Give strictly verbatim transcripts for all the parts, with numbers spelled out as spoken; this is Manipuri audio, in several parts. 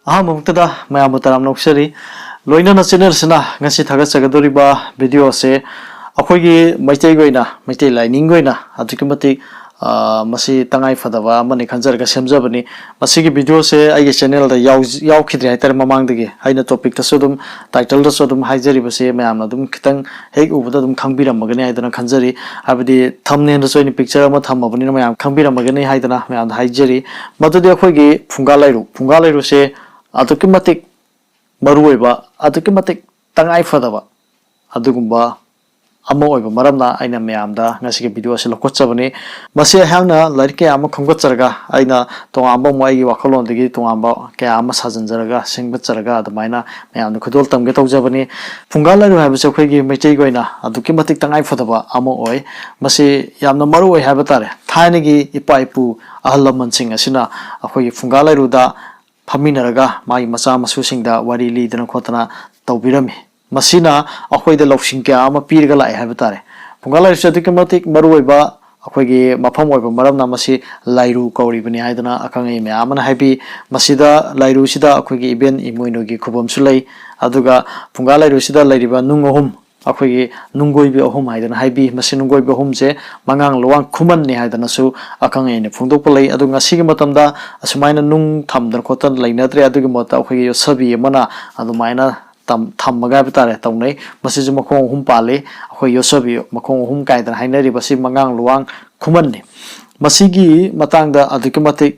ꯑꯍꯥꯟꯕꯃꯛꯇꯗ ꯃꯌꯥꯝꯕꯨ ꯇꯔꯥꯝꯅ ꯑꯣꯛꯆꯔꯤ꯫ ꯂꯣꯏꯅꯅ ꯆꯦꯅꯦꯜꯁꯤꯅ ꯉꯁꯤ ꯊꯥꯒꯠꯆꯒꯗꯧꯔꯤꯕ ꯚꯤꯗꯤꯑꯣ ꯑꯁꯦ ꯑꯩꯈꯣꯏꯒꯤ ꯃꯩꯇꯩꯒꯤ ꯑꯣꯏꯅ, ꯃꯩꯇꯩ ꯂꯥꯏꯅꯤꯡꯒꯤ ꯑꯣꯏꯅ ꯑꯗꯨꯛꯀꯤ ꯃꯇꯤꯛ, ꯑ, ꯃꯁꯤ ꯇꯉꯥꯏ ꯐꯗꯕ ꯑꯃꯅꯤ ꯈꯟꯖꯔꯒ ꯁꯦꯝꯖꯕꯅꯤ꯫ ꯃꯁꯤꯒꯤ ꯚꯤꯗꯤꯑꯣꯁꯦ ꯑꯩꯒꯤ ꯆꯦꯅꯦꯜꯗ ꯌꯥꯎ-, ꯌꯥꯎꯈꯤꯗ꯭ꯔꯦ ꯍꯥꯏꯇꯥꯔꯦ꯫ ꯃꯃꯥꯡꯗꯒꯤ ꯑꯩꯅ ꯇꯣꯄꯤꯛꯇꯁꯨ ꯑꯗꯨꯝ, ꯇꯥꯏꯇꯜꯗꯁꯨ ꯑꯗꯨꯝ ꯍꯥꯏꯖꯔꯤꯕꯁꯦ, ꯃꯌꯥꯝꯅ ꯑꯗꯨꯝ ꯈꯤꯇꯪ ꯍꯦꯛ ꯎꯕꯗ ꯑꯗꯨꯝ ꯈꯪꯕꯤꯔꯝꯃꯒꯅꯤ ꯍꯥꯏꯗꯅ ꯈꯟꯖꯔꯤ꯫ ꯍꯥꯏꯕꯗꯤ ꯊꯝꯅꯦꯜꯗꯁꯨ ꯑꯩꯅ ꯄꯤꯛꯆꯔ ꯑꯃ ꯊꯝꯃꯕꯅꯤꯅ ꯃꯌꯥꯝ ꯈꯪꯕꯤꯔꯝꯃꯒꯅꯤ ꯍꯥꯏꯗꯅ ꯃꯌꯥꯝꯗ ꯍꯥꯏꯖꯔꯤ꯫ ꯃꯗꯨꯗꯤ ꯑꯩꯈꯣꯏꯒꯤ ꯐꯨꯡꯒꯥ ꯂꯥꯏꯔꯨ, ꯐꯨꯡꯒꯥ ꯂꯥꯏꯔꯨꯁꯦ ꯑꯗꯨꯛꯀꯤ ꯃꯇꯤꯛ ꯃꯔꯨꯑꯣꯏꯕ, ꯑꯗꯨꯛꯀꯤ ꯃꯇꯤꯛ ꯇꯉꯥꯏ ꯐꯗꯕ ꯑꯗꯨꯒꯨꯝꯕ ꯑꯃ ꯑꯣꯏꯕ ꯃꯔꯝꯅ ꯑꯩꯅ ꯃꯌꯥꯝꯗ ꯉꯁꯤꯒꯤ ꯚꯤꯗꯤꯑꯣ ꯑꯁꯤ ꯂꯧꯈꯠꯆꯕꯅꯤ꯫ ꯃꯁꯤ ꯑꯩꯍꯥꯛꯅ ꯂꯥꯏꯔꯤꯛ ꯀꯌꯥ ꯑꯃ ꯈꯣꯝꯒꯠꯆꯔꯒ, ꯑꯩꯅ ꯇꯣꯉꯥꯟꯕ ꯑꯃꯨꯛ ꯑꯩꯒꯤ ꯋꯥꯈꯜꯂꯣꯟꯗꯒꯤ ꯇꯣꯉꯥꯟꯕ ꯀꯌꯥ ꯑꯃ ꯁꯥꯖꯤꯟꯖꯔꯒ, ꯁꯦꯝꯒꯠꯆꯔꯒ ꯑꯗꯨꯃꯥꯏꯅ ꯃꯌꯥꯝꯗ ꯈꯨꯗꯣꯜ ꯇꯝꯒꯦ ꯇꯧꯖꯕꯅꯤ꯫ ꯐꯨꯡꯒꯥ ꯂꯥꯏꯔꯨ ꯍꯥꯏꯕꯁꯦ ꯑꯩꯈꯣꯏꯒꯤ ꯃꯩꯇꯩꯒꯤ ꯑꯣꯏꯅ ꯑꯗꯨꯛꯀꯤ ꯃꯇꯤꯛ ꯇꯉꯥꯏ ꯐꯗꯕ ꯑꯃ ꯑꯣꯏ꯫ ꯃꯁꯤ ꯌꯥꯝꯅ ꯃꯔꯨ ꯑꯣꯏ ꯍꯥꯏꯕ ꯇꯥꯔꯦ꯫ ꯊꯥꯏꯅꯒꯤ ꯏꯄꯥ ꯏꯄꯨ ꯑꯍꯜ ꯂꯃꯟꯁꯤꯡ ꯑꯁꯤꯅ ꯑꯩꯈꯣꯏꯒꯤ ꯐꯨꯡꯒꯥ ꯂꯥꯏꯔꯨꯗ ꯐꯝꯃꯤꯟꯅꯔꯒ ꯃꯥꯒꯤ ꯃꯆꯥ ꯃꯁꯨꯁꯤꯡꯗ ꯋꯥꯔꯤ ꯂꯤꯗꯅ ꯈꯣꯠꯇꯅ ꯇꯧꯕꯤꯔꯝꯃꯤ꯫ ꯃꯁꯤꯅ ꯑꯩꯈꯣꯏꯗ ꯂꯧꯁꯤꯡ ꯀꯌꯥ ꯑꯃ ꯄꯤꯔꯒ ꯂꯥꯛꯑꯦ ꯍꯥꯏꯕ ꯇꯥꯔꯦ꯫ ꯐꯨꯡꯒꯥ ꯂꯥꯏꯔꯨꯁꯦ ꯑꯗꯨꯛꯀꯤ ꯃꯇꯤꯛ ꯃꯔꯨꯑꯣꯏꯕ ꯑꯩꯈꯣꯏꯒꯤ ꯃꯐꯝ ꯑꯣꯏꯕ ꯃꯔꯝꯅ ꯃꯁꯤ ꯂꯥꯏꯔꯨ ꯀꯧꯔꯤꯕꯅꯤ ꯍꯥꯏꯗꯅ ꯑꯈꯪ ꯑꯍꯩ ꯃꯌꯥꯝ ꯑꯃꯅ ꯍꯥꯏꯕꯤ꯫ ꯃꯁꯤꯗ, ꯂꯥꯏꯔꯨꯁꯤꯗ ꯑꯩꯈꯣꯏꯒꯤ ꯏꯕꯦꯟ ꯏꯃꯣꯏꯅꯨꯒꯤ ꯈꯨꯕꯝꯁꯨ ꯂꯩ꯫ ꯑꯗꯨꯒ ꯐꯨꯡꯒꯥ ꯂꯥꯏꯔꯨꯁꯤꯗ ꯂꯩꯔꯤꯕ ꯅꯨꯡ ꯑꯍꯨꯝ, ꯑꯩꯈꯣꯏꯒꯤ ꯅꯨꯡꯒꯣꯏꯕꯤ ꯑꯍꯨꯝ ꯍꯥꯏꯗꯅ ꯍꯥꯏꯕꯤ꯫ ꯃꯁꯤ ꯅꯨꯡꯒꯣꯏꯕꯤ ꯑꯍꯨꯝꯁꯦ ꯃꯉꯥꯡ ꯂꯨꯋꯥꯡ ꯈꯨꯃꯟꯅꯤ ꯍꯥꯏꯗꯅꯁꯨ ꯑꯈꯪ ꯑꯍꯩꯅ ꯐꯣꯡꯗꯣꯛꯄ ꯂꯩ꯫ ꯑꯗꯨ ꯉꯁꯤꯒꯤ ꯃꯇꯝꯗ ꯑꯁꯨꯃꯥꯏꯅ ꯅꯨꯡ ꯊꯝꯗꯅ ꯈꯣꯠꯇꯅ ꯂꯩꯅꯗ꯭ꯔꯦ꯫ ꯑꯗꯨꯒꯤ ꯃꯍꯨꯠꯇ ꯑꯩꯈꯣꯏꯒꯤ ꯌꯣꯠꯁꯕꯤ ꯑꯃꯅ ꯑꯗꯨꯃꯥꯏꯅ ꯇꯝ-, ꯊꯝꯃꯒ ꯍꯥꯏꯕ ꯇꯥꯔꯦ, ꯇꯧꯅꯩ꯫ ꯃꯁꯤꯁꯨ ꯃꯈꯣꯡ ꯑꯍꯨꯝ ꯄꯥꯜꯂꯤ꯫ ꯑꯩꯈꯣꯏ ꯌꯣꯠꯁꯕꯤ ꯃꯈꯣꯡ ꯑꯍꯨꯝ ꯀꯥꯏꯗꯅ ꯍꯥꯏꯅꯔꯤꯕꯁꯤ ꯃꯉꯥꯡ ꯂꯨꯋꯥꯡ ꯈꯨꯃꯟꯅꯤ꯫ ꯃꯁꯤꯒꯤ ꯃꯇꯥꯡꯗ ꯑꯗꯨꯛꯀꯤ ꯃꯇꯤꯛ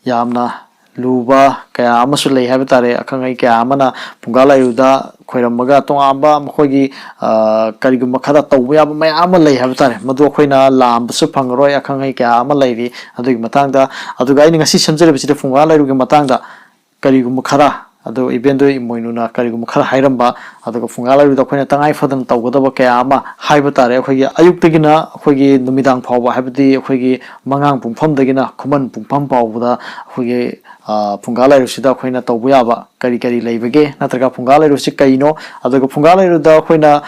ꯌꯥꯝꯅ ꯂꯨꯕ ꯀꯌꯥ ꯑꯃꯁꯨ ꯂꯩ ꯍꯥꯏꯕ ꯇꯥꯔꯦ꯫ ꯑꯈꯪ ꯑꯍꯩ ꯀꯌꯥ ꯑꯃꯅ ꯐꯨꯡꯒꯥ ꯂꯥꯏꯔꯨꯗ ꯈꯣꯏꯔꯝꯃꯒ ꯇꯣꯉꯥꯟꯕ ꯃꯈꯣꯏꯒꯤ, ꯑ, ꯀꯔꯤꯒꯨꯝꯕ ꯈꯔ ꯇꯧꯕ ꯌꯥꯕ ꯃꯌꯥꯝ ꯑꯃ ꯂꯩ ꯍꯥꯏꯕ ꯇꯥꯔꯦ꯫ ꯃꯗꯨ ꯑꯩꯈꯣꯏꯅ ꯂꯥꯝꯕꯁꯨ ꯐꯪꯉꯔꯣꯏ꯫ ꯑꯈꯪ ꯑꯍꯩ ꯀꯌꯥ ꯑꯃ ꯂꯩꯔꯤ ꯑꯗꯨꯒꯤ ꯃꯇꯥꯡꯗ꯫ ꯑꯗꯨꯒ ꯑꯩꯅ ꯉꯁꯤ ꯁꯦꯝꯖꯔꯤꯕꯁꯤꯗꯤ ꯐꯨꯡꯒꯥ ꯂꯥꯏꯔꯨꯒꯤ ꯃꯇꯥꯡꯗ ꯀꯔꯤꯒꯨꯝꯕ ꯈꯔ, ꯑꯗꯨ ꯏꯕꯦꯟꯗꯣ ꯏꯃꯣꯏꯅꯨꯅ ꯀꯔꯤꯒꯨꯝꯕ ꯈꯔ ꯍꯥꯏꯔꯝꯕ, ꯑꯗꯨꯒ ꯐꯨꯡꯒꯥ ꯂꯥꯏꯔꯨꯗ ꯑꯩꯈꯣꯏꯅ ꯇꯉꯥꯏ ꯐꯗꯅ ꯇꯧꯒꯗꯕ ꯀꯌꯥ ꯑꯃ ꯍꯥꯏꯕ ꯇꯥꯔꯦ꯫ ꯑꯩꯈꯣꯏꯒꯤ ꯑꯌꯨꯛꯇꯒꯤꯅ ꯑꯩꯈꯣꯏꯒꯤ ꯅꯨꯃꯤꯗꯥꯡ ꯐꯥꯎꯕ, ꯍꯥꯏꯕꯗꯤ ꯑꯩꯈꯣꯏꯒꯤ ꯃꯉꯥꯡ ꯄꯨꯡꯐꯝꯗꯒꯤꯅ ꯈꯨꯃꯟ ꯄꯨꯡꯐꯝ ꯐꯥꯎꯕꯗ ꯑꯩꯈꯣꯏꯒꯤ, ꯐꯨꯡꯒꯥ ꯂꯥꯏꯔꯨꯁꯤꯗ ꯑꯩꯈꯣꯏꯅ ꯇꯧꯕ ꯌꯥꯕ ꯀꯔꯤ ꯀꯔꯤ ꯂꯩꯕꯒꯦ, ꯅꯠꯇ꯭ꯔꯒ ꯐꯨꯡꯒꯥ ꯂꯩꯔꯨꯁꯤ ꯀꯩꯅꯣ, ꯑꯗꯨꯒ ꯐꯨꯡꯒꯥ ꯂꯩꯔꯨꯗ ꯑꯩꯈꯣꯏꯅ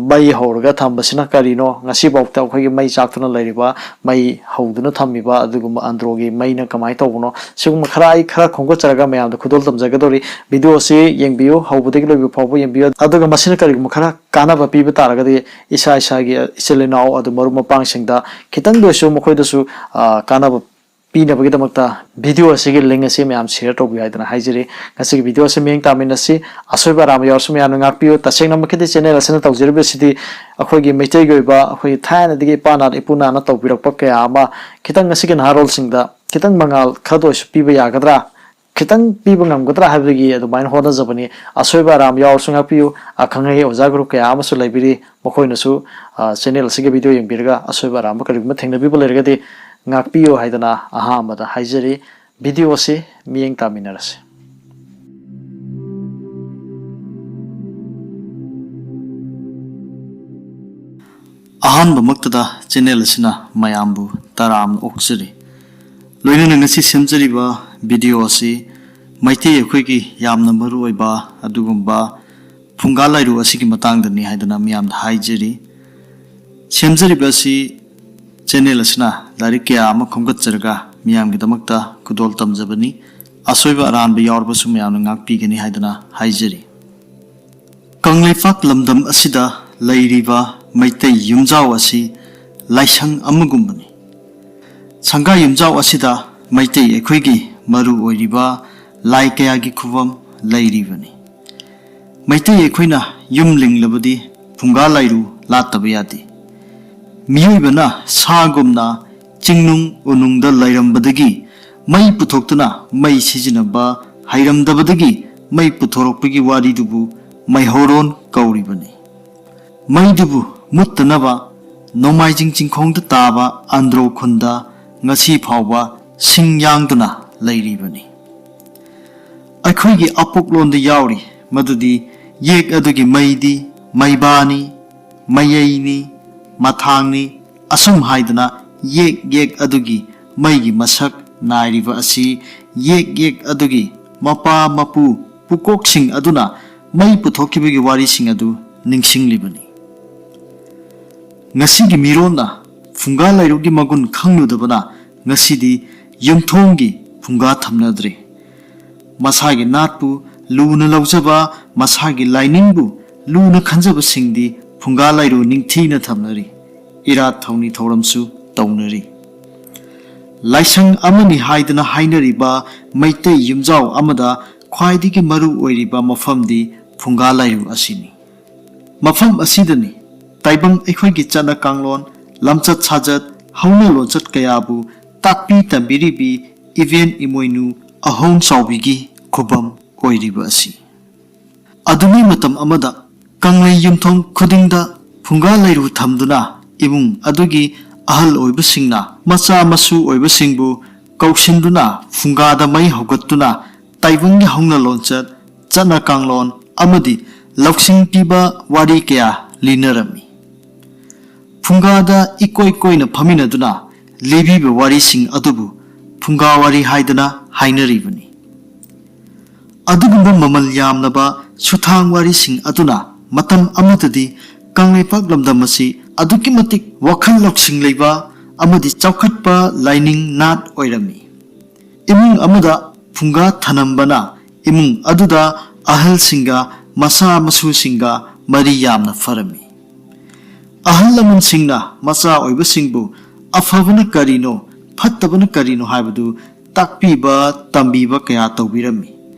ꯃꯩ ꯍꯧꯔꯒ ꯊꯝꯕꯁꯤꯅ ꯀꯔꯤꯅꯣ, ꯉꯁꯤꯐꯥꯎꯗ ꯑꯩꯈꯣꯏꯒꯤ ꯃꯩ ꯆꯥꯛꯇꯨꯅ ꯂꯩꯔꯤꯕ, ꯃꯩ ꯍꯧꯗꯨꯅ ꯊꯝꯃꯤꯕ ꯑꯗꯨꯒꯨꯝꯕ ꯑꯟꯗ꯭ꯔꯣꯒꯤ ꯃꯩꯅ ꯀꯃꯥꯏꯅ ꯇꯧꯕꯅꯣ, ꯁꯤꯒꯨꯝꯕ ꯈꯔ ꯑꯩ ꯈꯔ ꯈꯣꯝꯒꯠꯆꯔꯒ ꯃꯌꯥꯝꯗ ꯈꯨꯗꯣꯜ ꯇꯝꯖꯒꯗꯧꯔꯤ꯫ ꯚꯤꯗꯤꯑꯣ ꯑꯁꯤ ꯌꯦꯡꯕꯤꯌꯨ, ꯍꯧꯕꯗꯒꯤ ꯂꯣꯏꯕ ꯐꯥꯎꯕ ꯌꯦꯡꯕꯤꯌꯨ꯫ ꯑꯗꯨꯒ ꯃꯁꯤꯅ ꯀꯔꯤꯒꯨꯝꯕ ꯈꯔ ꯀꯥꯟꯅꯕ ꯄꯤꯕ ꯇꯥꯔꯒꯗꯤ, ꯏꯁꯥ ꯏꯁꯥꯒꯤ ꯏꯆꯤꯜ ꯏꯅꯥꯎ ꯑꯗꯨ ꯃꯔꯨꯞ ꯃꯄꯥꯡꯁꯤꯡꯗ ꯈꯤꯇꯪꯗ ꯑꯣꯏꯔꯁꯨ ꯃꯈꯣꯏꯗꯁꯨ ꯀꯥꯟꯅꯕ ꯄꯤꯅꯕꯒꯤꯗꯃꯛꯇ ꯚꯤꯗꯤꯑꯣ ꯑꯁꯤꯒꯤ ꯂꯤꯡ ꯑꯁꯤ ꯃꯌꯥꯝ ꯁꯤꯌꯔ ꯇꯧꯕꯤꯌꯨ ꯍꯥꯏꯗꯅ ꯍꯥꯏꯖꯔꯤ꯫ ꯉꯁꯤꯒꯤ ꯚꯤꯗꯤꯑꯣ ꯑꯁꯤ ꯃꯤꯠꯌꯦꯡ ꯇꯥꯃꯤꯟꯅꯁꯤ꯫ ꯑꯁꯣꯏꯕ ꯑꯔꯥꯟꯕ ꯌꯥꯎꯔꯁꯨ ꯃꯌꯥꯝꯅ ꯉꯥꯛꯄꯤꯌꯨ꯫ ꯇꯁꯦꯡꯅꯃꯛꯀꯤꯗꯤ ꯆꯦꯅꯦꯜ ꯑꯁꯤꯅ ꯇꯧꯖꯔꯤꯕꯁꯤꯗꯤ ꯑꯩꯈꯣꯏꯒꯤ ꯃꯩꯇꯩꯒꯤ ꯑꯣꯏꯕ, ꯑꯩꯈꯣꯏꯒꯤ ꯊꯥꯏꯅꯗꯒꯤ ꯏꯄꯥꯅ ꯏꯄꯨꯅꯥꯅ ꯇꯧꯕꯤꯔꯛꯄ ꯀꯌꯥ ꯑꯃ ꯈꯤꯇꯪ ꯉꯁꯤꯒꯤ ꯅꯍꯥꯔꯣꯜꯁꯤꯡꯗ ꯈꯤꯇꯪ ꯃꯉꯥꯜ ꯈꯔꯗ ꯑꯣꯏꯔꯁꯨ ꯄꯤꯕ ꯌꯥꯒꯗ꯭ꯔꯥ, ꯈꯤꯇꯪ ꯄꯤꯕ ꯉꯝꯒꯗ꯭ꯔꯥ ꯍꯥꯏꯕꯒꯤ ꯑꯗꯨꯃꯥꯏꯅ ꯍꯣꯠꯅꯖꯕꯅꯤ꯫ ꯑꯁꯣꯏꯕ ꯑꯔꯥꯟꯕ ꯌꯥꯎꯔꯁꯨ ꯉꯥꯛꯄꯤꯌꯨ꯫ ꯑꯈꯪ ꯑꯍꯩ ꯑꯣꯖꯥ ꯒꯨꯔꯨ ꯀꯌꯥ ꯑꯃꯁꯨ ꯂꯩꯕꯤꯔꯤ, ꯃꯈꯣꯏꯅꯁꯨ ꯆꯦꯅꯦꯜ ꯑꯁꯤꯒꯤ ꯚꯤꯗꯤꯑꯣ ꯌꯦꯡꯕꯤꯔꯒ ꯑꯁꯣꯏꯕ ꯑꯔꯥꯟꯕ ꯀꯔꯤꯒꯨꯝꯕ ꯊꯦꯡꯅꯕꯤꯕ ꯂꯩꯔꯒꯗꯤ ꯉꯥꯛꯄꯤꯌꯨ ꯍꯥꯏꯗꯅ ꯑꯍꯥꯟꯕꯗ ꯍꯥꯏꯖꯔꯤ꯫ ꯚꯤꯗꯤꯑꯣ ꯑꯁꯤ ꯃꯤꯠꯌꯦꯡ ꯇꯥꯃꯤꯟꯅꯔꯁꯤ꯫ ꯑꯍꯥꯟꯕꯃꯛꯇꯗ ꯆꯦꯅꯦꯜ ꯑꯁꯤꯅ ꯃꯌꯥꯝꯕꯨ ꯇꯔꯥꯝꯅ ꯑꯣꯛꯆꯔꯤ꯫ ꯂꯣꯏꯅꯅ ꯉꯁꯤ ꯁꯦꯝꯖꯔꯤꯕ ꯚꯤꯗꯤꯑꯣ ꯑꯁꯤ ꯃꯩꯇꯩ ꯑꯩꯈꯣꯏꯒꯤ ꯌꯥꯝꯅ ꯃꯔꯨꯑꯣꯏꯕ ꯑꯗꯨꯒꯨꯝꯕ ꯐꯨꯡꯒꯥ ꯂꯥꯏꯔꯨ ꯑꯁꯤꯒꯤ ꯃꯇꯥꯡꯗꯅꯤ ꯍꯥꯏꯗꯅ ꯃꯤꯌꯥꯝꯗ ꯍꯥꯏꯖꯔꯤ꯫ ꯁꯦꯝꯖꯔꯤꯕ ꯑꯁꯤ ꯆꯦꯅꯦꯜ ꯑꯁꯤꯅ ꯂꯥꯏꯔꯤꯛ ꯀꯌꯥ ꯑꯃ ꯈꯣꯝꯒꯠꯆꯔꯒ ꯃꯤꯌꯥꯝꯒꯤꯗꯃꯛꯇ ꯈꯨꯗꯣꯜ ꯇꯝꯖꯕꯅꯤ꯫ ꯑꯁꯣꯏꯕ ꯑꯔꯥꯟꯕ ꯌꯥꯎꯔꯕꯁꯨ ꯃꯌꯥꯝꯅ ꯉꯥꯛꯄꯤꯒꯅꯤ ꯍꯥꯏꯗꯅ ꯍꯥꯏꯖꯔꯤ꯫ ꯀꯪꯂꯩꯄꯥꯛ ꯂꯝꯗꯝ ꯑꯁꯤꯗ ꯂꯩꯔꯤꯕ ꯃꯩꯇꯩ ꯌꯨꯝꯖꯥꯎ ꯑꯁꯤ ꯂꯥꯏꯁꯪ ꯑꯃꯒꯨꯝꯕꯅꯤ꯫ ꯁꯪꯒꯥ ꯌꯨꯝꯖꯥꯎ ꯑꯁꯤꯗ ꯃꯩꯇꯩ ꯑꯩꯈꯣꯏꯒꯤ ꯃꯔꯨ ꯑꯣꯏꯔꯤꯕ ꯂꯥꯏ ꯀꯌꯥꯒꯤ ꯈꯨꯕꯝ ꯂꯩꯔꯤꯕꯅꯤ꯫ ꯃꯩꯇꯩ ꯑꯩꯈꯣꯏꯅ ꯌꯨꯝ ꯂꯤꯡꯂꯕꯗꯤ ꯐꯨꯡꯒꯥ ꯂꯥꯏꯔꯨ ꯂꯥꯠꯇꯕ ꯌꯥꯗꯦ꯫ ꯃꯤꯑꯣꯏꯕꯅ ꯁꯥꯒꯨꯝꯅ ꯆꯤꯡꯅꯨꯡ ꯎꯅꯨꯡꯗ ꯂꯩꯔꯝꯕꯗꯒꯤ ꯃꯩ ꯄꯨꯊꯣꯛꯇꯨꯅ ꯃꯩ ꯁꯤꯖꯤꯟꯅꯕ ꯍꯩꯔꯝꯗꯕꯗꯒꯤ ꯃꯩ ꯄꯨꯊꯣꯔꯛꯄꯒꯤ ꯋꯥꯔꯤꯗꯨꯕꯨ ꯃꯩꯍꯧꯔꯣꯟ ꯀꯧꯔꯤꯕꯅꯤ꯫ ꯃꯩꯗꯨꯕꯨ ꯃꯨꯠꯇꯅꯕ ꯅꯣꯡꯃꯥꯏꯖꯤꯡ ꯆꯤꯡꯈꯣꯡꯗ ꯇꯥꯕ ꯑꯟꯗ꯭ꯔꯣ ꯈꯨꯟꯗ ꯉꯁꯤ ꯐꯥꯎꯕ ꯁꯤꯡ ꯌꯥꯡꯗꯨꯅ ꯂꯩꯔꯤꯕꯅꯤ꯫ ꯑꯩꯈꯣꯏꯒꯤ ꯑꯄꯣꯛꯂꯣꯟꯗ ꯌꯥꯎꯔꯤ ꯃꯗꯨꯗꯤ ꯌꯦꯛ ꯑꯗꯨꯒꯤ ꯃꯩꯗꯤ ꯃꯩꯕꯥꯅꯤ, ꯃꯌꯩꯅꯤ, ꯃꯊꯥꯡꯅꯤ, ꯑꯁꯨꯝ ꯍꯥꯏꯗꯅ ꯌꯦꯛ ꯌꯦꯛ ꯑꯗꯨꯒꯤ ꯃꯩꯒꯤ ꯃꯁꯛ ꯅꯥꯏꯔꯤꯕ ꯑꯁꯤ ꯌꯦꯛ ꯌꯦꯛ ꯑꯗꯨꯒꯤ ꯃꯄꯥ ꯃꯄꯨ ꯄꯨꯀꯣꯛꯁꯤꯡ ꯑꯗꯨꯅ ꯃꯩ ꯄꯨꯊꯣꯛꯈꯤꯕꯒꯤ ꯋꯥꯔꯤꯁꯤꯡ ꯑꯗꯨ ꯅꯤꯡꯁꯤꯡꯂꯤꯕꯅꯤ꯫ ꯉꯁꯤꯒꯤ ꯃꯤꯔꯣꯟꯅ ꯐꯨꯡꯒꯥ ꯂꯥꯏꯔꯨꯒꯤ ꯃꯒꯨꯟ ꯈꯪꯂꯨꯗꯕꯅ ꯉꯁꯤꯗꯤ ꯌꯨꯝꯊꯣꯡꯒꯤ ꯐꯨꯡꯒꯥ ꯊꯝꯅꯗ꯭ꯔꯦ꯫ ꯃꯁꯥꯒꯤ ꯅꯥꯠꯄꯨ ꯂꯨꯅ ꯂꯧꯖꯕ, ꯃꯁꯥꯒꯤ ꯂꯥꯏꯅꯤꯡꯕꯨ ꯂꯨꯅ ꯈꯟꯖꯕꯁꯤꯡꯗꯤ ꯐꯨꯡꯒꯥ ꯂꯥꯏꯔꯨ ꯅꯤꯡꯊꯤꯅ ꯊꯝꯅꯔꯤ, ꯏꯔꯥꯠ ꯊꯧꯅꯤ ꯊꯧꯔꯝꯁꯨ ꯇꯧꯅꯔꯤ꯫ ꯂꯥꯏꯁꯪ ꯑꯃꯅꯤ ꯍꯥꯏꯗꯅ ꯍꯥꯏꯅꯔꯤꯕ ꯃꯩꯇꯩ ꯌꯨꯝꯖꯥꯎ ꯑꯃꯗ ꯈ꯭ꯋꯥꯏꯗꯒꯤ ꯃꯔꯨ ꯑꯣꯏꯔꯤꯕ ꯃꯐꯝꯗꯤ ꯐꯨꯡꯒꯥ ꯂꯥꯏꯔꯨ ꯑꯁꯤꯅꯤ꯫ ꯃꯐꯝ ꯑꯁꯤꯗꯅꯤ ꯇꯥꯏꯕꯪ ꯑꯩꯈꯣꯏꯒꯤ ꯆꯠꯅ ꯀꯥꯡꯂꯣꯟ, ꯂꯝꯆꯠ ꯁꯥꯖꯠ, ꯍꯧꯅ ꯂꯣꯟꯆꯠ ꯀꯌꯥꯕꯨ ꯇꯥꯛꯄꯤ ꯇꯝꯕꯤꯔꯤꯕꯤ ꯏꯕꯦꯟ ꯏꯃꯣꯏꯅꯨ ꯑꯍꯣꯡ ꯆꯥꯎꯕꯤꯒꯤ ꯈꯨꯕꯝ ꯑꯣꯏꯔꯤꯕ ꯑꯁꯤ꯫ ꯑꯗꯨꯒꯤ ꯃꯇꯝ ꯑꯃꯗ ꯀꯪꯂꯩ ꯌꯨꯝꯊꯣꯡ ꯈꯨꯗꯤꯡꯗ ꯐꯨꯡꯒꯥ ꯂꯩꯔꯨ ꯊꯝꯗꯨꯅ ꯏꯃꯨꯡ ꯑꯗꯨꯒꯤ ꯑꯍꯜ ꯑꯣꯏꯕꯁꯤꯡꯅ ꯃꯆꯥ ꯃꯁꯨ ꯑꯣꯏꯕꯁꯤꯡꯕꯨ ꯀꯧꯁꯤꯟꯗꯨꯅ ꯐꯨꯡꯒꯥꯗ ꯃꯩ ꯍꯧꯒꯠꯇꯨꯅ ꯇꯥꯏꯕꯪꯒꯤ ꯍꯧꯅ ꯂꯣꯟꯆꯠ, ꯆꯠꯅ ꯀꯥꯡꯂꯣꯟ ꯑꯃꯗꯤ ꯂꯧꯁꯤꯡ ꯄꯤꯕ ꯋꯥꯔꯤ ꯀꯌꯥ ꯂꯤꯅꯔꯝꯃꯤ꯫ ꯐꯨꯡꯒꯥꯗ ꯏꯀꯣꯏ ꯀꯣꯏꯅ ꯐꯝꯃꯤꯟꯅꯗꯨꯅ ꯂꯤꯕꯤꯕ ꯋꯥꯔꯤꯁꯤꯡ ꯑꯗꯨꯕꯨ ꯐꯨꯡꯒꯥ ꯋꯥꯔꯤ ꯍꯥꯏꯗꯅ ꯍꯥꯏꯅꯔꯤꯕꯅꯤ꯫ ꯑꯗꯨꯒꯨꯝꯕ ꯃꯃꯜ ꯌꯥꯝꯂꯕ ꯁꯨꯊꯥꯡ ꯋꯥꯔꯤꯁꯤꯡ ꯑꯗꯨꯅ ꯃꯇꯝ ꯑꯃꯗꯗꯤ ꯀꯪꯂꯩꯄꯥꯛ ꯂꯝꯗꯝ ꯑꯁꯤ ꯑꯗꯨꯛꯀꯤ ꯃꯇꯤꯛ ꯋꯥꯈꯜ ꯂꯧꯁꯤꯡ ꯂꯩꯕ ꯑꯃꯗꯤ ꯆꯥꯎꯈꯠꯄ ꯂꯥꯏꯅꯤꯡ ꯅꯥꯠ ꯑꯣꯏꯔꯝꯃꯤ꯫ ꯏꯃꯨꯡ ꯑꯃꯗ ꯐꯨꯡꯒꯥ ꯊꯅꯝꯕꯅ ꯏꯃꯨꯡ ꯑꯗꯨꯗ ꯑꯍꯜꯁꯤꯡꯒ ꯃꯆꯥ ꯃꯁꯨꯁꯤꯡꯒ ꯃꯔꯤ ꯌꯥꯝꯅ ꯐꯔꯝꯃꯤ꯫ ꯑꯍꯜ ꯂꯃꯟꯁꯤꯡꯅ ꯃꯆꯥ ꯑꯣꯏꯕꯁꯤꯡꯕꯨ ꯑꯐꯕꯅ ꯀꯔꯤꯅꯣ, ꯐꯠꯇꯕꯅ ꯀꯔꯤꯅꯣ ꯍꯥꯏꯕꯗꯨ ꯇꯥꯛꯄꯤꯕ, ꯇꯝꯕꯤꯕ ꯀꯌꯥ ꯇꯧꯕꯤꯔꯝꯃꯤ꯫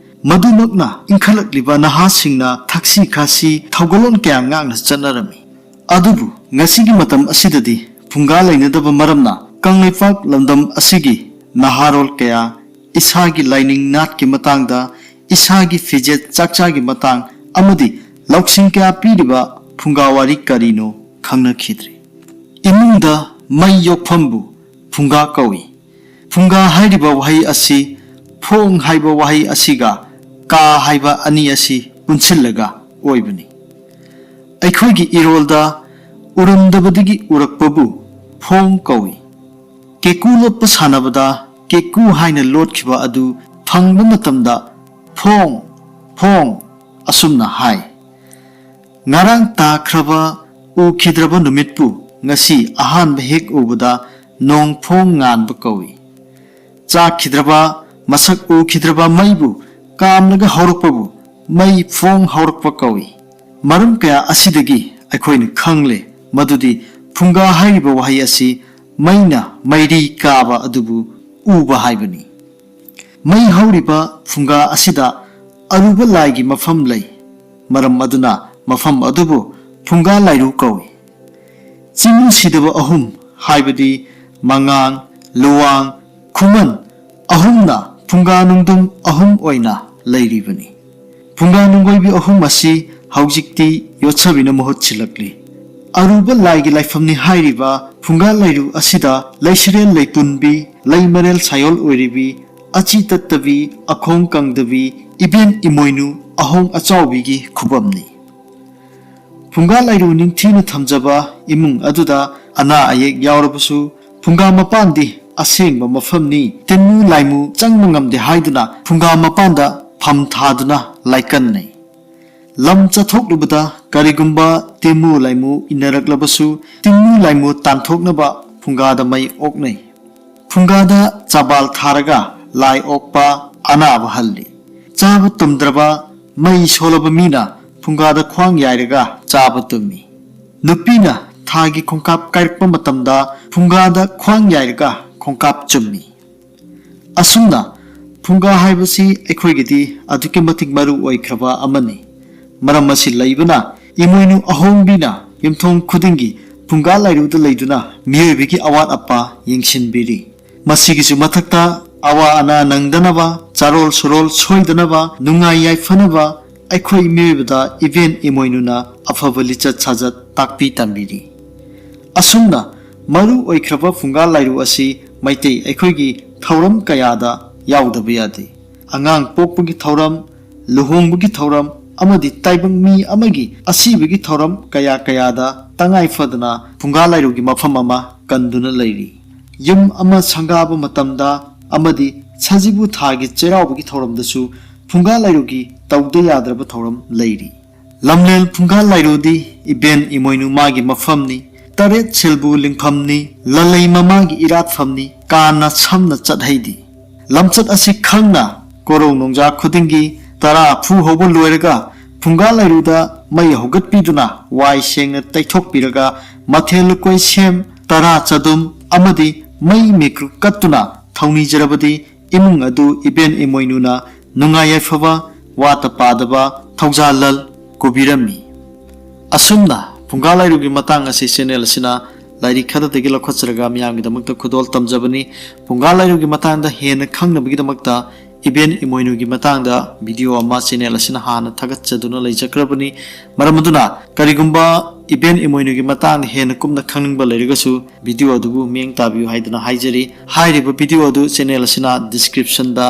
ꯃꯗꯨꯃꯛꯅ ꯏꯟꯈꯠꯂꯛꯂꯤꯕ ꯅꯍꯥꯁꯤꯡꯅ ꯊꯛꯁꯤ ꯈꯥꯁꯤ ꯊꯧꯒꯜꯂꯣꯟ ꯀꯌꯥ ꯉꯥꯛꯅ ꯆꯠꯅꯔꯝꯃꯤ꯫ ꯑꯗꯨꯕꯨ ꯉꯁꯤꯒꯤ ꯃꯇꯝ ꯑꯁꯤꯗꯗꯤ ꯐꯨꯡꯒꯥ ꯂꯩꯅꯗꯕ ꯃꯔꯝꯅ ꯀꯪꯂꯩꯄꯥꯛ ꯂꯝꯗꯝ ꯑꯁꯤꯒꯤ ꯅꯍꯥꯔꯣꯜ ꯀꯌꯥ ꯏꯁꯥꯒꯤ ꯂꯥꯏꯅꯤꯡ ꯅꯥꯠꯀꯤ ꯃꯇꯥꯡꯗ, ꯏꯁꯥꯒꯤ ꯐꯤꯖꯦꯠ ꯆꯥꯛꯆꯥꯒꯤ ꯃꯇꯥꯡ ꯑꯃꯗꯤ ꯂꯧꯁꯤꯡ ꯀꯌꯥ ꯄꯤꯔꯤꯕ ꯐꯨꯡꯒꯥ ꯋꯥꯔꯤ ꯀꯔꯤꯅꯣ ꯈꯪꯅꯈꯤꯗ꯭ꯔꯦ꯫ ꯏꯃꯨꯡꯗ ꯃꯩ ꯌꯣꯛꯐꯝꯕꯨ ꯐꯨꯡꯒꯥ ꯀꯧꯏ꯫ ꯐꯨꯡꯒꯥ ꯍꯥꯏꯔꯤꯕ ꯋꯥꯍꯩ ꯑꯁꯤ ꯐꯣꯡ ꯍꯥꯏꯕ ꯋꯥꯍꯩ ꯑꯁꯤꯒ ꯀꯥ ꯍꯥꯏꯕ ꯑꯅꯤ ꯑꯁꯤ ꯄꯨꯟꯁꯤꯜꯂꯒ ꯑꯣꯏꯕꯅꯤ꯫ ꯑꯩꯈꯣꯏꯒꯤ ꯏꯔꯣꯜꯗ ꯎꯔꯝꯗꯕꯗꯒꯤ ꯎꯔꯛꯄꯕꯨ ꯐꯣꯡ ꯀꯧꯏ꯫ ꯀꯦꯀꯨ ꯂꯣꯠꯄ ꯁꯥꯟꯅꯕꯗ ꯀꯦꯀꯨ ꯍꯥꯏꯅ ꯂꯣꯠꯈꯤꯕ ꯑꯗꯨ ꯐꯪꯕ ꯃꯇꯝꯗ "ꯐꯣꯡ, ꯐꯣꯡ" ꯑꯁꯨꯝꯅ ꯍꯥꯏ꯫ ꯉꯔꯥꯡ ꯇꯥꯈ꯭ꯔꯕ ꯎꯈꯤꯗ꯭ꯔꯕ ꯅꯨꯃꯤꯠꯄꯨ ꯉꯁꯤ ꯑꯍꯥꯟꯕ ꯍꯦꯛ ꯎꯕꯗ ꯅꯣꯡ ꯐꯣꯡ ꯉꯥꯟꯕ ꯀꯧꯏ꯫ ꯆꯥꯛꯈꯤꯗ꯭ꯔꯕ, ꯃꯁꯛ ꯎꯈꯤꯗ꯭ꯔꯕ ꯃꯩꯕꯨ ꯀꯥꯝꯂꯒ ꯍꯧꯔꯛꯄꯕꯨ ꯃꯩ ꯐꯣꯡ ꯍꯧꯔꯛꯄ ꯀꯧꯏ꯫ ꯃꯔꯝ ꯀꯌꯥ ꯑꯁꯤꯗꯒꯤ ꯑꯩꯈꯣꯏꯅ ꯈꯪꯂꯦ ꯃꯗꯨꯗꯤ ꯐꯨꯡꯒꯥ ꯍꯥꯏꯔꯤꯕ ꯋꯥꯍꯩ ꯑꯁꯤ ꯃꯩꯅ ꯃꯩꯔꯤ ꯀꯥꯕ ꯑꯗꯨꯕꯨ ꯎꯕ ꯍꯥꯏꯕꯅꯤ꯫ ꯃꯩ ꯍꯧꯔꯤꯕ ꯐꯨꯡꯒꯥ ꯑꯁꯤꯗ ꯑꯔꯨꯕ ꯂꯥꯏꯒꯤ ꯃꯐꯝ ꯂꯩ꯫ ꯃꯔꯝ ꯑꯗꯨꯅ ꯃꯐꯝ ꯑꯗꯨꯕꯨ ꯐꯨꯡꯒꯥ ꯂꯥꯏꯔꯨ ꯀꯧꯏ꯫ ꯆꯤꯡꯃꯤ ꯁꯤꯗꯕ ꯑꯍꯨꯝ, ꯍꯥꯏꯕꯗꯤ ꯃꯉꯥꯡ, ꯂꯨꯋꯥꯡ, ꯈꯨꯃꯟ ꯑꯍꯨꯝꯅ ꯐꯨꯡꯒꯥ ꯅꯨꯡꯗꯨꯝ ꯑꯍꯨꯝ ꯑꯣꯏꯅ ꯂꯩꯔꯤꯕꯅꯤ꯫ ꯐꯨꯡꯒꯥ ꯅꯨꯡꯒꯣꯏꯕꯤ ꯑꯍꯨꯝ ꯑꯁꯤ ꯍꯧꯖꯤꯛꯇꯤ ꯌꯣꯠꯁꯕꯤꯅ ꯃꯍꯨꯠ ꯁꯤꯜꯂꯛꯂꯤ꯫ ꯑꯔꯨꯕ ꯂꯥꯏꯒꯤ ꯂꯥꯏꯐꯝꯅꯤ ꯍꯥꯏꯔꯤꯕ ꯐꯨꯡꯒꯥ ꯂꯥꯏꯔꯨ ꯑꯁꯤꯗ ꯂꯩꯁꯤꯔꯦꯜ ꯂꯩꯄꯨꯟꯕꯤ, ꯂꯩꯃꯔꯦꯜ ꯁꯥꯌꯣꯜ ꯑꯣꯏꯔꯤꯕꯤ, ꯑꯆꯤ ꯇꯠꯇꯕꯤ, ꯑꯈꯣꯡ ꯀꯪꯗꯕꯤ, ꯏꯕꯦꯟ ꯏꯃꯣꯏꯅꯨ ꯑꯍꯣꯡ ꯑꯆꯥꯎꯕꯤꯒꯤ ꯈꯨꯕꯝꯅꯤ꯫ ꯐꯨꯡꯒꯥ ꯂꯥꯏꯔꯨ ꯅꯤꯡꯊꯤꯅ ꯊꯝꯖꯕ ꯏꯃꯨꯡ ꯑꯗꯨꯗ ꯑꯅꯥ ꯑꯌꯦꯛ ꯌꯥꯎꯔꯕꯁꯨ ꯐꯨꯡꯒꯥ ꯃꯄꯥꯟꯗꯤ ꯑꯁꯦꯡꯕ ꯃꯐꯝꯅꯤ, ꯇꯤꯟꯃꯨ ꯂꯥꯏꯃꯨ ꯆꯪꯕ ꯉꯝꯗꯦ ꯍꯥꯏꯗꯨꯅ ꯐꯨꯡꯒꯥ ꯃꯄꯥꯟꯗ ꯐꯝ ꯊꯥꯗꯨꯅ ꯂꯥꯏꯀꯟꯅꯩ꯫ ꯂꯝ ꯆꯠꯊꯣꯛꯂꯨꯕꯗ ꯀꯔꯤꯒꯨꯝꯕ ꯇꯤꯟꯃꯨ ꯂꯥꯏꯃꯨ ꯏꯟꯅꯔꯛꯂꯕꯁꯨ ꯇꯤꯟꯃꯨ ꯂꯥꯏꯃꯨ ꯇꯥꯟꯊꯣꯛꯅꯕ ꯐꯨꯡꯒꯥꯗ ꯃꯩ ꯑꯣꯛꯅꯩ꯫ ꯐꯨꯡꯒꯥꯗ ꯆꯥꯕꯥꯜ ꯊꯥꯔꯒ ꯂꯥꯏ ꯑꯣꯛꯄ, ꯑꯅꯥꯕ ꯍꯜꯂꯤ꯫ ꯆꯥꯕ ꯇꯨꯝꯗ꯭ꯔꯕ, ꯃꯩ ꯁꯣꯜꯂꯕ ꯃꯤꯅ ꯐꯨꯡꯒꯥꯗ ꯈ꯭ꯋꯥꯡ ꯌꯥꯏꯔꯒ ꯆꯥꯕ ꯇꯨꯝꯃꯤ꯫ ꯅꯨꯄꯤꯅ ꯊꯥꯒꯤ ꯈꯣꯡꯀꯥꯞ ꯀꯥꯏꯔꯛꯄ ꯃꯇꯝꯗ ꯐꯨꯡꯒꯥꯗ ꯈ꯭ꯋꯥꯡ ꯌꯥꯏꯔꯒ ꯈꯣꯡꯀꯥꯞ ꯆꯨꯝꯃꯤ꯫ ꯑꯁꯨꯝꯅ ꯐꯨꯡꯒꯥ ꯍꯥꯏꯕꯁꯤ ꯑꯩꯈꯣꯏꯒꯤꯗꯤ ꯑꯗꯨꯛꯀꯤ ꯃꯇꯤꯛ ꯃꯔꯨ ꯑꯣꯏꯈ꯭ꯔꯕ ꯑꯃꯅꯤ꯫ ꯃꯔꯝ ꯑꯁꯤ ꯂꯩꯕꯅ ꯏꯃꯣꯏꯅꯨ ꯑꯍꯣꯡꯕꯤꯅ ꯌꯨꯝꯊꯣꯡ ꯈꯨꯗꯤꯡꯒꯤ ꯐꯨꯡꯒꯥ ꯂꯥꯏꯔꯨꯗ ꯂꯩꯗꯨꯅ ꯃꯤꯑꯣꯏꯕꯒꯤ ꯑꯋꯥꯠ ꯑꯄꯥ ꯌꯦꯡꯁꯤꯟꯕꯤꯔꯤ꯫ ꯃꯁꯤꯒꯤꯁꯨ ꯃꯊꯛꯇ ꯑꯋꯥ ꯑꯅꯥ ꯅꯪꯗꯅꯕ, ꯆꯥꯔꯣꯜ ꯁꯨꯔꯣꯜ ꯁꯣꯏꯗꯅꯕ, ꯅꯨꯡꯉꯥꯏ ꯌꯥꯏꯐꯅꯕ ꯑꯩꯈꯣꯏ ꯃꯤꯑꯣꯏꯕꯗ ꯏꯕꯦꯟ ꯏꯃꯣꯏꯅꯨꯅ ꯑꯐꯕ ꯂꯤꯆꯠ ꯁꯥꯖꯠ ꯇꯥꯛꯄꯤ ꯇꯝꯕꯤꯔꯤ꯫ ꯑꯁꯨꯝꯅ ꯃꯔꯨ ꯑꯣꯏꯈ꯭ꯔꯕ ꯐꯨꯡꯒꯥ ꯂꯥꯏꯔꯨ ꯑꯁꯤ ꯃꯩꯇꯩ ꯑꯩꯈꯣꯏꯒꯤ ꯊꯧꯔꯝ ꯀꯌꯥꯗ ꯌꯥꯎꯗꯕ ꯌꯥꯗꯦ꯫ ꯑꯉꯥꯡ ꯄꯣꯛꯄꯒꯤ ꯊꯧꯔꯝ, ꯂꯨꯍꯣꯡꯕꯒꯤ ꯊꯧꯔꯝ ꯑꯃꯗꯤ ꯇꯥꯏꯕꯪ ꯃꯤ ꯑꯃꯒꯤ ꯑꯁꯤꯕꯒꯤ ꯊꯧꯔꯝ ꯀꯌꯥ ꯀꯌꯥꯗ ꯇꯉꯥꯏ ꯐꯗꯅ ꯐꯨꯡꯒꯥ ꯂꯥꯏꯔꯨꯒꯤ ꯃꯐꯝ ꯑꯃ ꯀꯟꯗꯨꯅ ꯂꯩꯔꯤ꯫ ꯌꯨꯝ ꯑꯃ ꯁꯪꯒꯥꯕ ꯃꯇꯝꯗ ꯑꯃꯗꯤ ꯁꯖꯤꯕꯨ ꯊꯥꯒꯤ ꯆꯩꯔꯥꯎꯕꯒꯤ ꯊꯧꯔꯝꯗꯁꯨ ꯐꯨꯡꯒꯥ ꯂꯥꯏꯔꯨꯒꯤ ꯇꯧꯗ ꯌꯥꯗ꯭ꯔꯕ ꯊꯧꯔꯝ ꯂꯩꯔꯤ꯫ ꯂꯝꯂꯦꯜ ꯐꯨꯡꯒꯥ ꯂꯥꯏꯔꯨꯗꯤ ꯏꯕꯦꯟ ꯏꯃꯣꯏꯅꯨ ꯃꯥꯒꯤ ꯃꯐꯝꯅꯤ, ꯇꯔꯦꯠ ꯁꯤꯜꯕꯨ ꯂꯤꯡꯐꯝꯅꯤ, ꯂꯂꯩ ꯃꯃꯥꯒꯤ ꯏꯔꯥꯠꯐꯝꯅꯤ, ꯀꯥꯅ ꯁꯝꯅ ꯆꯠꯍꯩꯗꯤ꯫ ꯂꯝꯆꯠ ꯑꯁꯤ ꯈꯪꯅ ꯀꯣꯔꯧ ꯅꯣꯡꯖꯥ ꯈꯨꯗꯤꯡꯒꯤ ꯇꯔꯥ ꯐꯨ ꯍꯧꯕ ꯂꯣꯏꯔꯒ ꯐꯨꯡꯒꯥ ꯂꯥꯏꯔꯨꯗ ꯃꯩ ꯍꯧꯒꯠꯄꯤꯗꯨꯅ ꯋꯥꯏ ꯁꯦꯡꯅ ꯇꯩꯊꯣꯛꯄꯤꯔꯒ ꯃꯊꯦꯜ ꯂꯨꯀꯣꯏ ꯁꯦꯝ, ꯇꯔꯥ ꯆꯗꯨꯝ ꯑꯃꯗꯤ ꯃꯩ ꯃꯤꯀ꯭ꯔꯨ ꯀꯠꯇꯨꯅ ꯊꯧꯅꯤꯖꯔꯕꯗꯤ ꯏꯃꯨꯡ ꯑꯗꯨ ꯏꯕꯦꯟ ꯏꯃꯣꯏꯅꯨꯅ ꯅꯨꯡꯉꯥꯏ ꯌꯥꯏꯐꯕ, ꯋꯥꯠꯇ ꯄꯥꯗꯕ, ꯊꯧꯖꯥꯜ ꯂꯜ ꯀꯨꯕꯤꯔꯝꯃꯤ꯫ ꯑꯁꯨꯝꯅ ꯐꯨꯡꯒꯥ ꯂꯥꯏꯔꯨꯒꯤ ꯃꯇꯥꯡ ꯑꯁꯤ ꯆꯦꯅꯦꯜ ꯑꯁꯤꯅ ꯂꯥꯏꯔꯤꯛ ꯈꯔꯗꯒꯤ ꯂꯧꯈꯠꯆꯔꯒ ꯃꯤꯌꯥꯝꯒꯤꯗꯃꯛꯇ ꯈꯨꯗꯣꯜ ꯇꯝꯖꯕꯅꯤ꯫ ꯐꯨꯡꯒꯥ ꯂꯥꯏꯔꯨꯒꯤ ꯃꯇꯥꯡꯗ ꯍꯦꯟꯅ ꯈꯪꯅꯕꯒꯤꯗꯃꯛꯇ ꯏꯕꯦꯟ ꯏꯃꯣꯏꯅꯨꯒꯤ ꯃꯇꯥꯡꯗ ꯚꯤꯗꯤꯑꯣ ꯑꯃ ꯆꯦꯅꯦꯜ ꯑꯁꯤꯅ ꯍꯥꯟꯅ ꯊꯥꯒꯠꯆꯗꯨꯅ ꯂꯩꯖꯈ꯭ꯔꯕꯅꯤ꯫ ꯃꯔꯝ ꯑꯗꯨꯅ ꯀꯔꯤꯒꯨꯝꯕ ꯏꯕꯦꯟ ꯏꯃꯣꯏꯅꯨꯒꯤ ꯃꯇꯥꯡꯗ ꯍꯦꯟꯅ ꯀꯨꯞꯅ ꯈꯪꯅꯤꯡꯕ ꯂꯩꯔꯒꯁꯨ ꯚꯤꯗꯤꯑꯣ ꯑꯗꯨꯕꯨ ꯃꯤꯠꯌꯦꯡ ꯇꯥꯕꯤꯌꯨ ꯍꯥꯏꯗꯨꯅ ꯍꯥꯏꯖꯔꯤ꯫ ꯍꯥꯏꯔꯤꯕ ꯚꯤꯗꯤꯑꯣ ꯑꯗꯨ ꯆꯦꯅꯦꯜ ꯑꯁꯤꯅ ꯗꯤꯁꯀ꯭ꯔꯤꯞꯁꯟꯗ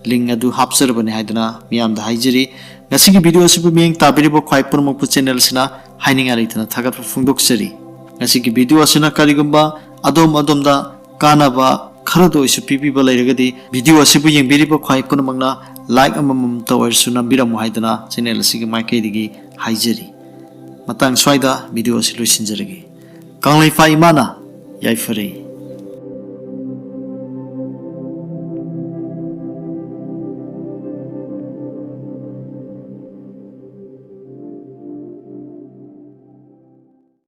ꯂꯤꯡ ꯑꯗꯨ ꯍꯥꯞꯆꯔꯕꯅꯤ ꯍꯥꯏꯗꯨꯅ ꯃꯤꯌꯥꯝꯗ ꯍꯥꯏꯖꯔꯤ꯫ ꯉꯁꯤꯒꯤ ꯚꯤꯗꯤꯑꯣ ꯑꯁꯤꯕꯨ ꯃꯤꯠꯌꯦꯡ ꯇꯥꯕꯤꯔꯤꯕ ꯈ꯭ꯋꯥꯏ ꯄꯨꯝꯅꯃꯛꯄꯨ ꯆꯦꯅꯦꯜ ꯑꯁꯤꯅ ꯍꯥꯏꯅꯤꯡꯉꯥꯏ ꯂꯩꯇꯅ ꯊꯥꯒꯠꯄ ꯐꯣꯡꯗꯣꯛꯆꯔꯤ꯫ ꯉꯁꯤꯒꯤ ꯚꯤꯗꯤꯑꯣ ꯑꯁꯤꯅ ꯀꯔꯤꯒꯨꯝꯕ ꯑꯗꯣꯝ ꯑꯗꯣꯝꯗ ꯀꯥꯟꯅꯕ ꯈꯔꯗ ꯑꯣꯏꯁꯨ ꯄꯤꯕꯤꯕ ꯂꯩꯔꯒꯗꯤ ꯚꯤꯗꯤꯑꯣ ꯑꯁꯤꯕꯨ ꯌꯦꯡꯕꯤꯔꯤꯕ ꯈ꯭ꯋꯥꯏ ꯄꯨꯝꯅꯃꯛꯅ ꯂꯥꯏꯛ ꯑꯃꯃꯝꯇ ꯑꯣꯏꯔꯁꯨ ꯅꯝꯕꯤꯔꯝꯃꯨ ꯍꯥꯏꯗꯨꯅ ꯆꯦꯅꯦꯜ ꯑꯁꯤꯒꯤ ꯃꯥꯏꯀꯩꯗꯒꯤ ꯍꯥꯏꯖꯔꯤ꯫ ꯃꯇꯥꯡ ꯁ꯭ꯋꯥꯏꯗ ꯚꯤꯗꯤꯑꯣ ꯑꯁꯤ ꯂꯣꯏꯁꯤꯟꯖꯔꯒꯦ꯫ ꯀꯪꯂꯩꯄꯥꯛ ꯏꯃꯥꯅ ꯌꯥꯏꯐꯔꯦ꯫